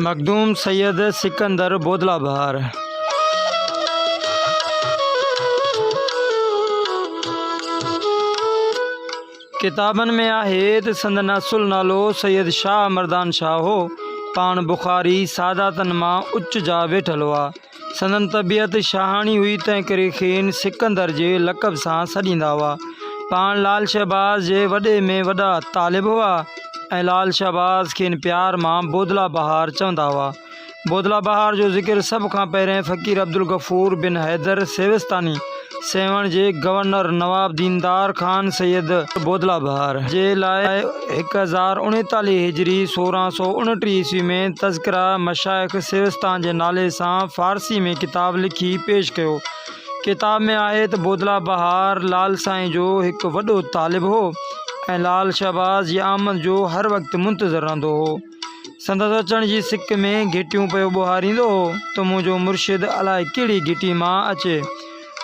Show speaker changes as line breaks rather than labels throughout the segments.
مخدوم سيد سڪندر بودلا بهار. ڪتابن ۾ آهي ته سندن اصل نالو سيد شاهه مردان شاهه هو. پاڻ بخاري ساداتن مان اچ جا ويٺل هئا. سندن طبيعت شاهاڻي هئي تنهنڪري کين سڪندر جي لقب سان سڏيندا هئا. پاڻ لال شهباز جي وڏي ۾ وڏا طالب هئا ۽ لال شهباز کين پيار مان بودلا بهار چوندا هئا. بودلا بهار جو ذڪر سڀ کان پهرين فقير عبدالغفور بن حيدر سيوستاني سيوهڻ جي گورنر نواب ديندار خان سيد بودلا بهار جي لاء 1039 هجري 1629 عيسوي ۾ تذڪره مشائخ سيوستان جي نالي سان فارسي ۾ ڪتاب لکي پيش ڪيو. ڪتاب ۾ آهي ته بودلا بهار لال سائين جو هڪ وڏو طالب هو ۽ لال شهباز جي آمد جو هر وقت منتظر رهندو هو. سندس اچڻ جي سڪ ۾ گهٽيون پيو ٻوهاريندو هو ته منهنجو مرشد الائي ڪهڙي گهٽي مان اچي.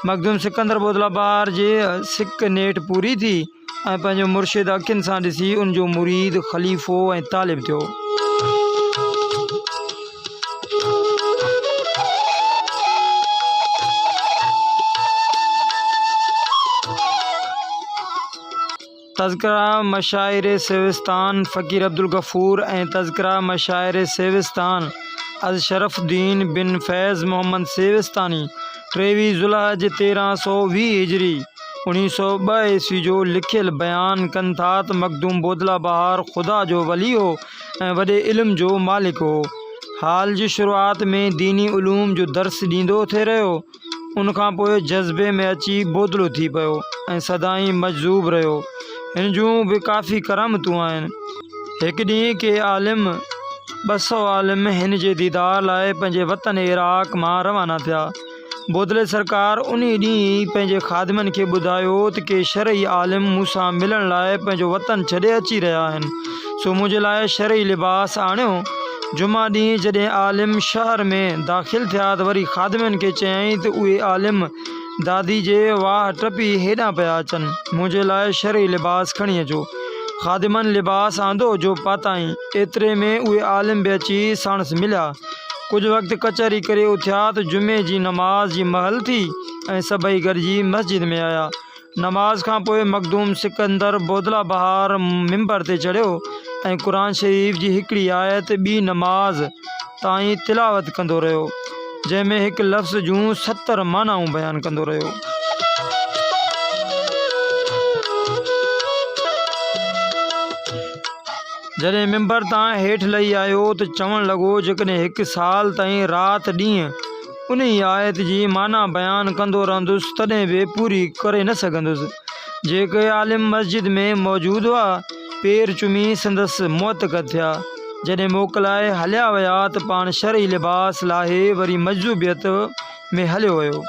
مخدوم سڪندر بودلا بهار جي سڪ نيٺ پوري ٿي ۽ پنهنجو مرشد اکين سان ڏسي ان جو مريد، خليفو ۽ طالب ٿيو. تذڪره مشاهير سيوستان فقير عبدالغفور ۽ تذڪره مشاهير سيوستان از شرف الدين بن فيض محمد سيوستاني ٽيويهه ذوالحج 1320 هجري 1902 عيسوي جو لکيل بيان ڪن ٿا ته مخدوم بودله بهار خدا جو ولي هو ۽ وڏي علم جو مالڪ هو. حال جي شروعات ۾ ديني علوم جو درس ڏيندو ٿي رهيو. ان کان پوء جذبي ۾ اچي بودلو ٿي پيو ۽ سدائين مجذوب رهيو. هن جون به ڪافي ڪرامتون آهن. هڪ ڏينهن ڪي عالم، 200 عالم، هن جي ديدار لاء پنهنجي وطن عراق مان روانا ٿيا. بودلي سرڪار انهي ڏينهن ئي پنهنجي خادمن کي ٻڌايو ته ڪي شرعي عالم مون سان ملڻ لاء پنهنجو وطن ڇڏي اچي رهيا آهن، سو منهنجي لاء شرعي لباس آڻيو. جمعه ڏينهن جڏهن عالم شهر ۾ داخل ٿيا ته وري خادمن کي چيائين ته اهي عالم دادي جي واهه ٽپي هيڏانهن پيا اچن، منهنجي لاء شرعي لباس کڻي اچو. خادمن لباس آندو جو پاتائين. ايتري ۾ اهي عالم به اچي ساڻس مليا. ڪجهه وقت ڪچهري ڪري اٿيا ته جمعي جي نماز جي مهل ٿي ۽ سڀئي گڏجي مسجد ۾ آيا. نماز کان پوء مخدوم سڪندر بودله بهار منبر تي چڙهيو ۽ قرآن شريف جي هڪڙي آيت ٻي نماز تائين تلاوت ڪندو رهيو، جنهن ۾ هڪ لفظ جون 70 معنائون بيان ڪندو رهيو. جڏهن منبر تان هيٺ لهي آيو ته چوڻ لڳو، جيڪڏهن هڪ سال تائين رات ڏينهن انهيء آيت جي معنيٰ بيان ڪندو رهندس تڏهن به پوري ڪري نه سگهندس. جيڪي عالم مسجد ۾ موجود هئا، پير چمي سندس معتقد ٿيا. جڏهن موڪلائي هليا ويا ته پاڻ شرعي لباس لاهي وري مجذوبيت ۾ هليو ويو.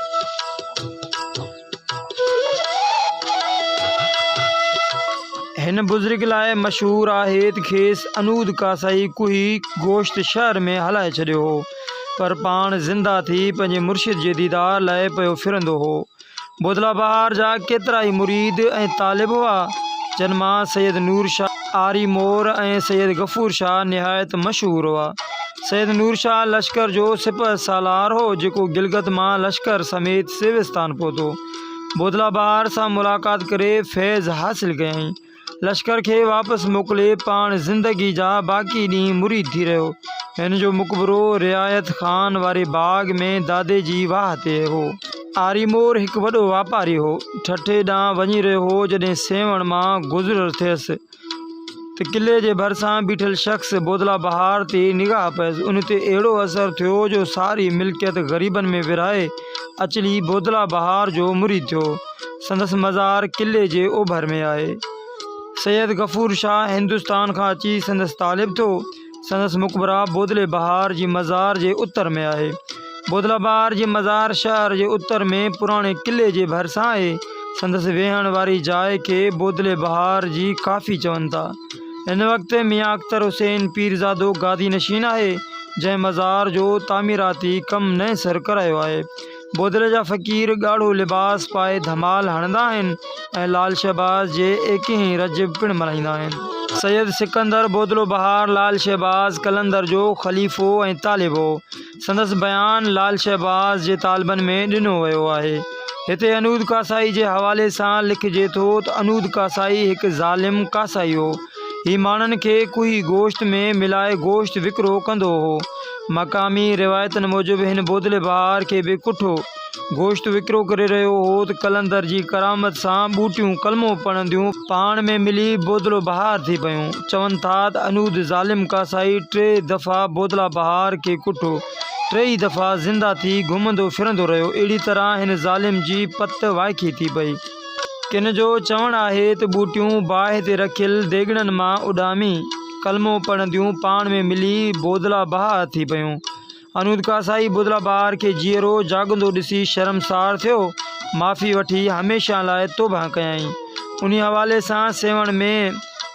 هن بزرگ لاء مشهور آهي ته کيس انود ڪاسائي ڪهي گوشت شهر ۾ هلائي ڇڏيو هو، پر پاڻ زنده ٿي پنهنجي مرشد جي ديدار لاء پيو ڦرندو هو. بودله بهار جا ڪيترائي مريد ۽ طالب هئا، جن مان سيد نور شاهه آري مور ۽ سيد غفور شاهه نهايت مشهور هئا. سيد نور شاهه لشڪر جو سپهه سالار هو، جيڪو گلگت مان لشڪر سميت سيوستان پهتو. بودله بهار سان ملاقات ڪري فيض حاصل ڪيائين. لشڪر کي واپس موڪلي پاڻ زندگي جا باقي ڏينهن مريد ٿي رهيو. هن جو مقبرو رعايت خان واري باغ ۾ دادي جي واهه تي هو. آري مور هڪ وڏو واپاري هو. ٺٽي ڏانهن وڃي رهيو هو، جڏهن سيوهڻ مان گذر ٿيس. ته قلعي جي ڀرسان بيٺل شخص بودله بهار تي نگاهه پيس، ان تي اهڙو اثر ٿيو جو ساري ملڪيت غريبن ۾ ورهائي اچلي بودله بهار جو مريد ٿيو. سندس مزار قلعي جي اوڀر ۾ آهي. سيد غفور شاهه هندستان کان اچي سندس طالب ٿيو. سندس مقبره بودلي بهار جي مزار جي اتر ۾ آهي. بودله بهار جي مزار شهر جي اتر ۾ پراڻي قلعي جي ڀرسان آهي. سندس ويهڻ واري جاء کي بودلي بهار جي ڪافي چون ٿا. هن وقت ميان اختر حسين پيرزادو گادي نشين آهي، جنهن مزار جو تعميراتي ڪم نئين سر ڪرايو آهي. بودلي جا فقير ڳاڙهو لباس پائي ڌمال هڻندا آهن ۽ لال شهباز جي ايڪيهين رجب پڻ ملهائيندا آهن. سيد سڪندر بودلو بهار لعل شهباز قلندر جو خليفو ۽ طالب هو. سندس بيان لعل شهباز جي طالبن ۾ ڏنو ويو آهي. هتي انود ڪاسائي جي حوالي سان لکجي ٿو ته انود ڪاسائي هڪ ظالم ڪاسائي هو. هي ماڻهن کي ڪوهي گوشت ۾ ملائي گوشت وڪرو ڪندو هو. مقامي روايتن موجب هن بودلي بهار کي به ڪٺو. گوشت وڪرو ڪري رهيو هو ته قلندر جي ڪرامت سان ٻوٽيون ڪلمو پڙهنديون پاڻ ۾ ملي بودلو بهار ٿي پيون. چون ٿا ته انود ظالم ڪاسائي ٽي دفعا بودلا بهار کي ڪٺو. ٽيئي دفعا زنده ٿي گهمندو ڦرندو رهيو. اهڙي طرح هن ظالم جي پت وائکي ٿي پئي. ڪن جو چوڻ آهي ته ٻوٽيون باهه تي رکيل ديڳڙن مان اڏامي ڪلمو پڙهنديون پاڻ ۾ ملي بودلا بهار ٿي پيون. انود ڪاسائي بدلا ٻار کي جيئرو جاڳندو ڏسي شرمسار ٿيو، معافي وٺي هميشه لاء توبهه ڪيائين. انهي حوالي سان سيوهڻ ۾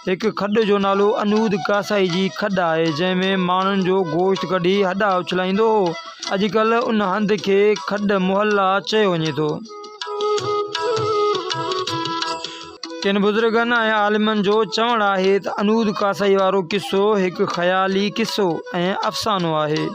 هڪ کڏ جو نالو انود ڪاسائي جي کڏ آهي، جنهن ۾ ماڻهن جو گوشت ڪڍي هڏا اڇلائيندو هو. اڄڪلهه ان هنڌ کي کڏ محلا چيو وڃي ٿو. ڪن بزرگن ۽ عالمن جو چوڻ آهي ته انود ڪاسائي وارو قصو هڪ خيالي قصو ۽ افسانو آهي.